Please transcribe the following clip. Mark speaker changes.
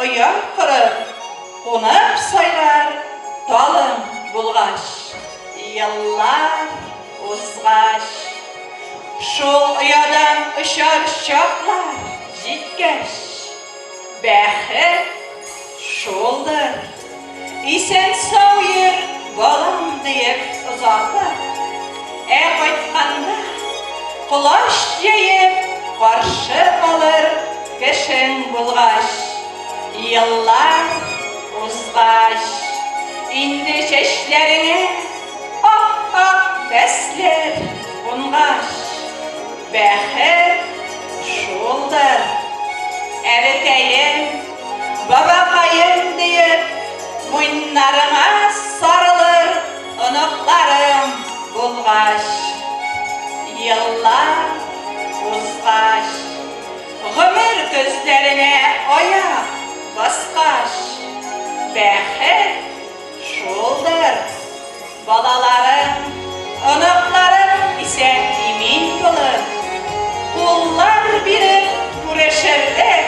Speaker 1: оя корып, кунып сайрар талың булгач, еллар узгач. Шул оядан очар чаклар җиткәч, бәхет шулдыр. Исән-сау йөр, балам, диеп озатып, ә кайтканда колач җәеп каршы алыр кешең булгач, еллар узгач, инде чәчләреңә ап-ак бәсләр кунгач, бәхет шулдыр. Әбекәем, Бабакаем диеп, муеннарыңа сарылыр оныкларың булгач, еллар узгач, гомер көзләренә аяк баскач, бәхет шулдыр. Балаларың, оныкларың исән-имин булып, куллар биреп күрешерлек.